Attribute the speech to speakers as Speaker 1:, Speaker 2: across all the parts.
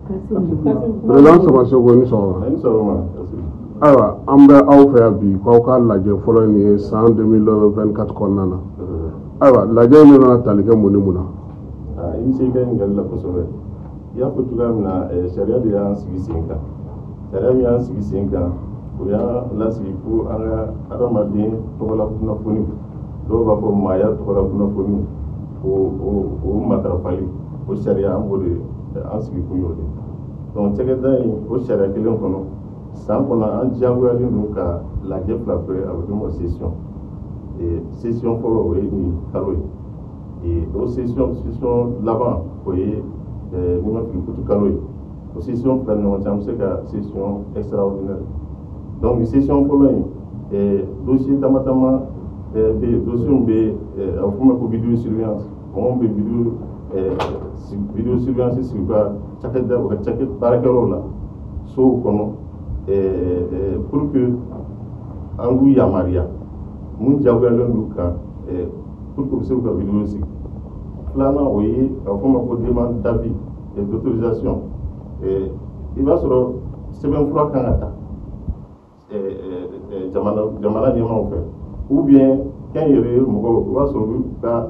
Speaker 1: Président Samaseko, ni sɔgɔma.
Speaker 2: Ni sɔgɔma.
Speaker 1: Ayiwa, an bɛ aw fɛ yan bi k'aw ka lajɛ fɔlɔ nin ye san 2024 kɔnɔna na. Ayiwa, lajɛ in bɛna tali kɛ mun ni mun na?
Speaker 2: I ni ce i ka ɲininkali la kosɛbɛ. I y'a fɔ cogoya min na, sariya de y'an sigi sen kan. Sariya min y'an sigi sen kan, o y'an lasigi ko an ka adamaden tɔgɔla kunnafoni, dɔw b'a fɔ maaya tɔgɔla kunnafoni, o matarafali, o sariya, an b'o de an sigi kun y'o de. Donc cakɛda in, o sariya kelen kɔnɔ, san kɔnɔ an diyagoyalen don ka lajɛ fila kɛ, a bɛ d'o ma session. Session fɔlɔ, o ye nin kalo ye. O session laban, o ye, n'i ma fili, kutu kalo ye. O session fila ni ɲɔgɔn cɛ, an bɛ se ka session extraordinaire. Donc session fɔlɔ in, dossier dama dama bɛ yen, dossier min bɛ a bɛ f'o ma ko vidéo surveillance. Mɔgɔ min bɛ vidéo surveillance sigi u ka cakɛda, u ka cakɛ baarakɛyɔrɔw la, sow kɔnɔ, pour que an k'u yamaruya mun diyagoyalen don kan pour que u bɛ se k'u ka vidéo sigi. Filanan, o ye a bɛ f'o ma ko demande d'avis et d'autorisation. I b'a sɔrɔ sɛbɛnfura kan ka ta jamana ɲɛmaaw fɛ, ou bien kɛnyɛrɛye mɔgɔw, o b'a sɔrɔ olu ka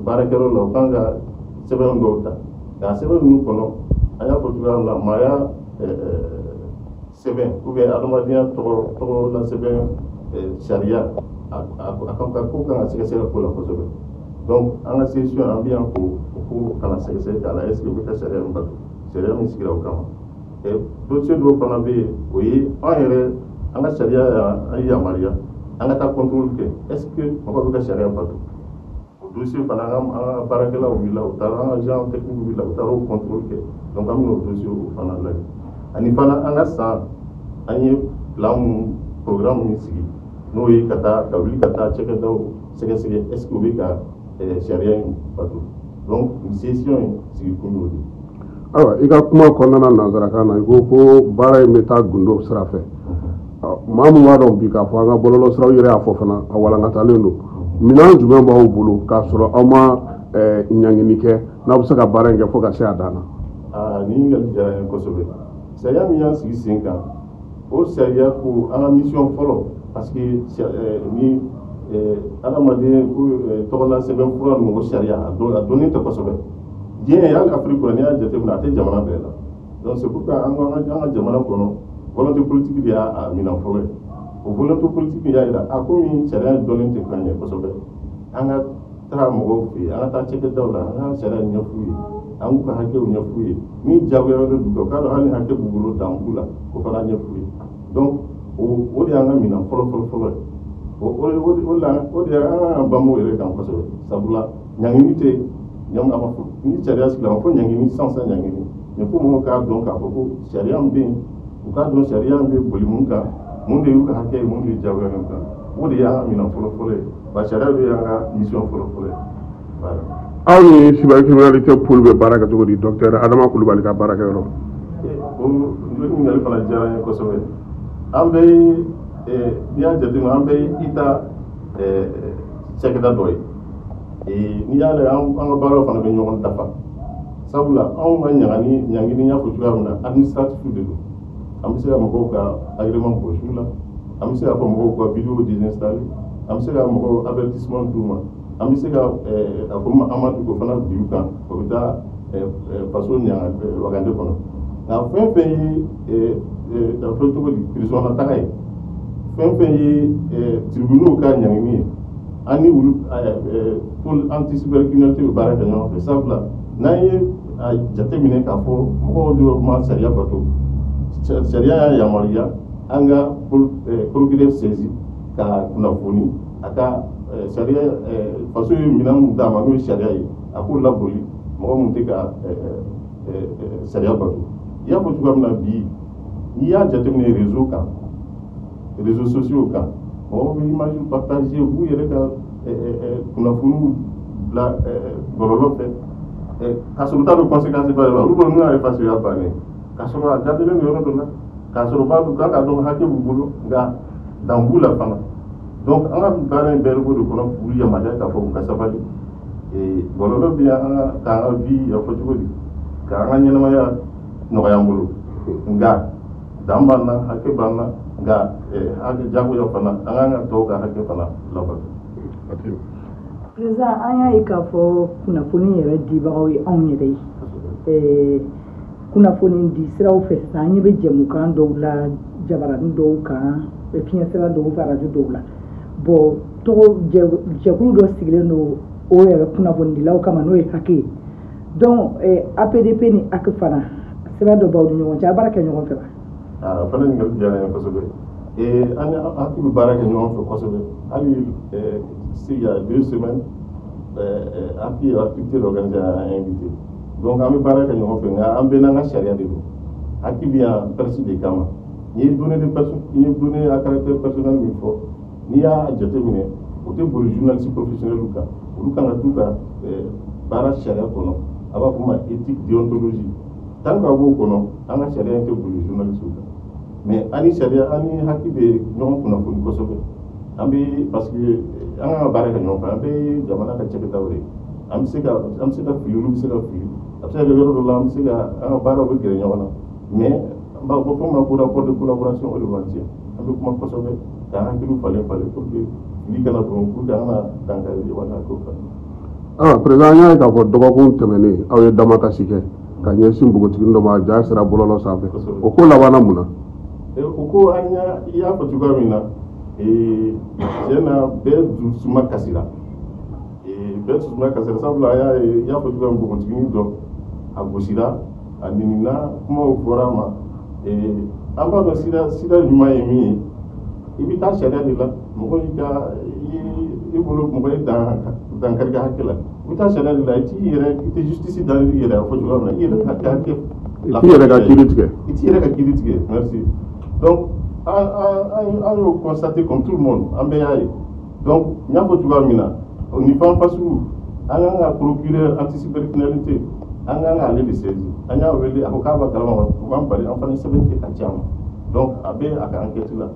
Speaker 2: baarakɛyɔrɔ la, u kan ka sɛbɛn dɔw ta. Nka sɛbɛn ninnu kɔnɔ, an y'a fɔ cogoya min na, maaya sɛbɛn ou bien adamadenya tɔgɔ la sɛbɛn sariya, a kan ka ko kan ka sɛgɛsɛgɛ ko la kosɛbɛ. Donc an ka session, an bɛ yan k'o ko kana sɛgɛsɛgɛ k'a la, est ce que u bɛ ka sariya min bato, sariya min sigira o kama. Dossier dɔw fana bɛ yen, o ye an yɛrɛ an ka sariya y'an yamaruya an ka taa contrôle kɛ, est ce que mɔgɔw bɛ ka sariya bato. O dossier fana, an ka baarakɛlaw wulila, u taara, an ka agent technique wulila, u taara o contrôle kɛ. Donc an bɛna o dossier o fana lajɛ. Ani fana, an ka san, an ye plan mun, programme min sigi, n'o ye ka taa ka wuli ka taa cakɛdaw sɛgɛsɛgɛ, est ce que u bɛ ka sariya in bato. Donc nin session in sigi kun y'o de ye.
Speaker 1: Ayiwa, i ka kuma kɔnɔna na, nanzarakan na, i ko ko baara in bɛ taa gundo sira fɛ. Maa min b'a dɔn bi k'a fɔ an ka bɔlɔlɔ siraw yɛrɛ y'a fɔ fana, a walankatalen don. Minɛn jumɛn b'aw bolo k'a sɔrɔ aw ma ɲangini kɛ, n'aw bɛ se ka baara in kɛ fo ka se a dan na?
Speaker 2: Aa, nin ɲininkali diyara n ye kosɛbɛ. Sariya min y'an sigi sen kan, o sariya ko an ka mission fɔlɔ, parce que ni adamaden ko tɔgɔla sɛbɛn fura ninnu, o sariya a dɔnnen tɛ kosɛbɛ diɲɛ, hali Afiriki kɔnɔ. N'i y'a jateminɛ, a tɛ jamana bɛɛ la. Donc c'est pourquoi an ka jamana kɔnɔ, volonté politique de y'a minɛn fɔlɔ ye. O volonté politique y'a jira a komi sariya dɔnnen tɛ ka ɲɛ kosɛbɛ, an ka taa mɔgɔw fɛ yen, an ka taa cakɛdaw la, an ka sariya ɲɛf'u ye, an k'u ka hakɛw ɲɛf'u ye. Min diyagoyalen don u kan, u k'a dɔn hali ni hakɛ b'u bolo, dan b'u la, o fana ɲɛf'u ye. Donc o de y'an ka minɛn fɔlɔ fɔlɔ fɔlɔ ye. O la, o de y'an kan ka bama o yɛrɛ kan kosɛbɛ, sabula ɲangini tɛ a ma fɔ ni sariya sigila, a ma fɔ ɲangini sansan ɲangini, mais fo mɔgɔw k'a dɔn k'a fɔ ko sariya min bɛ yen, u k'a dɔn sariya min bɛ boli mun kan, mun de y'u ka hakɛ ye, mun de ye diyagoyalen kan. O de y'an ka minɛn fɔlɔ fɔlɔ ye, wa sariya de y'an ka mission fɔlɔ fɔlɔ ye, voilà.
Speaker 1: Aw ni cybercriminalité pôle bɛ baara kɛ cogo di, docteur Adama Kulubali ka baarakɛyɔrɔ?
Speaker 2: O ɲininkali fana diyara n ye kosɛbɛ. An bɛ, n'i y'a jateminɛ, an bɛ ITA cakɛda dɔ ye. N'i y'a lajɛ, an ka baaraw fana bɛ ɲɔgɔn dafa, sabula anw ka ɲangini, y'a fɔ cogoya min na, administratif de don. An bɛ se ka mɔgɔw ka agrément bɔsi u la, an bɛ se k'a fɔ mɔgɔw ka vidéo désinstaller, an bɛ se ka mɔgɔw avertissement d'u ma, an bɛ se ka a fɔ amende k'o fana bi u kan, o bɛ taa faso ɲanga wagande kɔnɔ. Nka fɛn fɛn ye, a fɔ cogo di, prison na taga ye, fɛn fɛn ye tribunaux ka ɲangini ye, an ni olu pôle anti cybercriminalité bɛ baara kɛ ɲɔgɔn fɛ, sabula n'an ye a jateminɛ k'a fɔ mɔgɔw dɔw ma sariya bato, sariya y'a yamaruya an ka procureur saisi ka kunnafoni a ka sariya, faso ye minɛn mun d'a ma, n'o ye sariya ye, a k'o laboli mɔgɔ mun tɛ ka sariya bato. I y'a fɔ cogoya min na bi, n'i y'a jateminɛ réseau kan, réseaux sociaux kan, mɔgɔw bɛ image partager, u b'u yɛrɛ ka kunnafoniw bila bɔlɔlɔ fɛ, k'a sɔrɔ u t'a dɔn conséquence ba la. Olu bolo, n'u y'a effacer, o y'a bannen, k'a sɔrɔ a gardelen don yɔrɔ dɔ la, k'a sɔrɔ u b'a dɔn kan k'a dɔn hakɛ b'u bolo, nka dan b'u la fana. Donc an ka baara in bɛɛ b'o de kɔnɔ, k'u yamaruya k'a fɔ u ka sabali. Bɔlɔlɔ bɛ yan an ka k'an ka vie, a fɔ cogo di, k'an ka ɲɛnamaya nɔgɔya an bolo, nka dan b'an na, hakɛ b'an na, nka hakɛ jagoya fana, an kan ka tɔw ka hakɛ fana labato.
Speaker 3: Président, an y'a ye k'a fɔ kunnafoni yɛrɛ dibagaw ye anw yɛrɛ ye. Kunnafoni di siraw fɛ sisan, an ɲɛ bɛ jɛmukan dɔw la, jabaranin dɔw kan, fiɲɛ sira dɔw fɛ, arajo dɔw la. Bon, tɔgɔ jɛkulu dɔ sigilen don o yɛrɛ kunnafonidilaw kama, n'o ye HAC ye. Donc APDP ni HAC fana, sira dɔ b'aw ni ɲɔgɔn cɛ, a baara kɛ ɲɔgɔn fɛ wa?
Speaker 2: Aa, fana ɲininkali diyara n ye kosɛbɛ. An ni HAC bɛ baara kɛ ɲɔgɔn fɛ kosɛbɛ. Hali il y a 2 semaines, HAC ye activité dɔ organisé, an invité. Donc an bɛ baara kɛ ɲɔgɔn fɛ, nka an bɛɛ n'an ka sariya de don. HAC bɛ yan presse de kama. N'i ye données de personne, n'i ye données à caractère personnel min fɔ, n'i y'a jateminɛ, o tɛ boli journaliste professionnel kan. Olu kan ka t'u ka baara sariya kɔnɔ, a b'a fɔ ma éthique, déontologie. Tant que a b'o kɔnɔ, an ka sariya in tɛ boli journaliste kan. Mais an ni sariya, an ni HAC bɛ ɲɔgɔn kunnafoni kosɛbɛ. An bɛ, parce que an kan ka baara kɛ ɲɔgɔn fɛ, an bɛɛ ye jamana ka cakɛdaw de ye. An bɛ se ka fili, olu bɛ se ka fili, a bɛ se ka kɛ yɔrɔ dɔ la, an bɛ se ka an ka baaraw bɛ gɛrɛ ɲɔgɔn na. Mais an b'a fɔ fɛn ma ko rapport de collaboration, o de b'an cɛ. An bɛ kuma kosɛbɛ k'an hakiliw falen falen pour que fili kana don, pour que an kana dankari jamana ko kan.
Speaker 1: Ah, président, an y'a ye k'a fɔ dɔgɔkun tɛmɛnen, aw ye damakasi kɛ ka ɲɛsin npogotiginin dɔ ma, a ja sera bɔlɔlɔ sanfɛ. O ko labanna mun na?
Speaker 2: O ko, an y'a, i y'a fɔ cogoya min na, tiɲɛ na, bɛɛ dusuma kasira, bɛɛ dusuma kasira, sabula an y'a ye, i y'a fɔ cogoya min, npogotiginin dɔ a gosira, a nenina, kumaw fɔra a ma. An b'a dɔn sira ɲuman ye min ye, i bɛ taa sariya de la. Mɔgɔ y'i ka i bolo, mɔgɔ ye dankari ka hakɛ la, i bɛ taa sariya de la. I t'i yɛrɛ, i tɛ justice dan i yɛrɛ, a fɔ cogoya min na, i yɛrɛ ka hakɛ.
Speaker 1: I t'i yɛrɛ ka kiiri tigɛ.
Speaker 2: I t'i yɛrɛ ka kiiri tigɛ, merci. Donc an y'o constaté comme tout le monde, an bɛɛ y'a ye. Donc n y'a fɔ cogoya min na, nin fan fasugu, an kan ka procureur anticybercriminalité, an kan k'ale de saisir. An y'a wele, a ko k'a b'a kalama, o b'an bali. An fana ye sɛbɛnni kɛ ka ci a ma. Donc a bɛ a ka enquête la.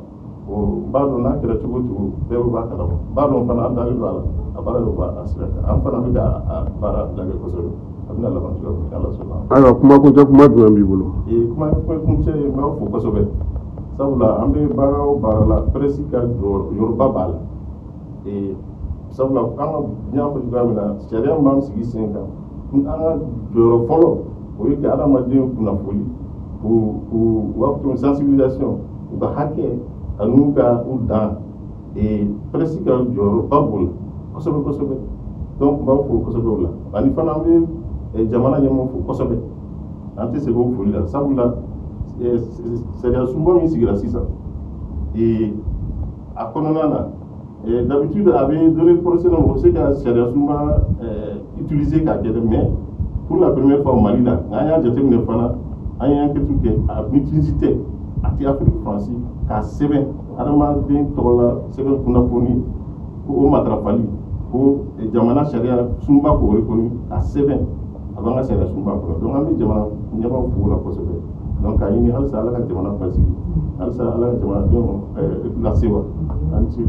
Speaker 2: O n b'a dɔn, n'a kɛra cogo o cogo, bɛɛ b'a kalama. N b'a dɔn fana, an dalen don a la, a baara bɛ bɔ a sira kan. An fana bɛ ka a baara lajɛ kosɛbɛ, a bɛna laban cogoya min, Ala sɔnna.
Speaker 1: Ayiwa, kuma kuncɛ kuma jumɛn b'i bolo?
Speaker 2: Kuma kuncɛ ye, n b'aw fo kosɛbɛ, sabula an bɛ baara o baara la, presse ka jɔyɔrɔba b'a la. Sabula an ka, n y'a fɔ cogoya min na, sariya min b'an sigi sen kan, an ka jɔyɔrɔ fɔlɔ, o ye ka adamaden kunnafoni, k'u u b'a fɔ cogo min, sensibilisation, u ka hakɛ ani ka u dan. Presse ka jɔyɔrɔba b'o la kosɛbɛ kosɛbɛ. Donc n b'aw fo kosɛbɛ o la. Ani fana, an bɛ jamana ɲɛmɔgɔ fo kosɛbɛ, an tɛ segin o foli la, sabula sariya sunba min sigira sisan, a kɔnɔna na, d'habitude a bɛ données professionnelles, mɔgɔ bɛ se ka sariya sunba utiliser k'a kɛ dɛ. Mais pour la première fois Mali la, nka an y'a jateminɛ fana, an ye enquête kɛ, a maîtrise tɛ, a tɛ Afrique faransi k'a sɛbɛn adamaden tɔgɔ la, sɛbɛn kunnafoni ko o matarafali, ko jamana sariya sunba k'o reconnu, a sɛbɛn a b'an ka sariya sunba kɔnɔ. Donc an bɛ jamana ɲɛmaaw fo o la kosɛbɛ. Donc k'a ɲini halisa, Ala ka jamana basigi, halisa Ala ka jamanadenw lasewa. An ci.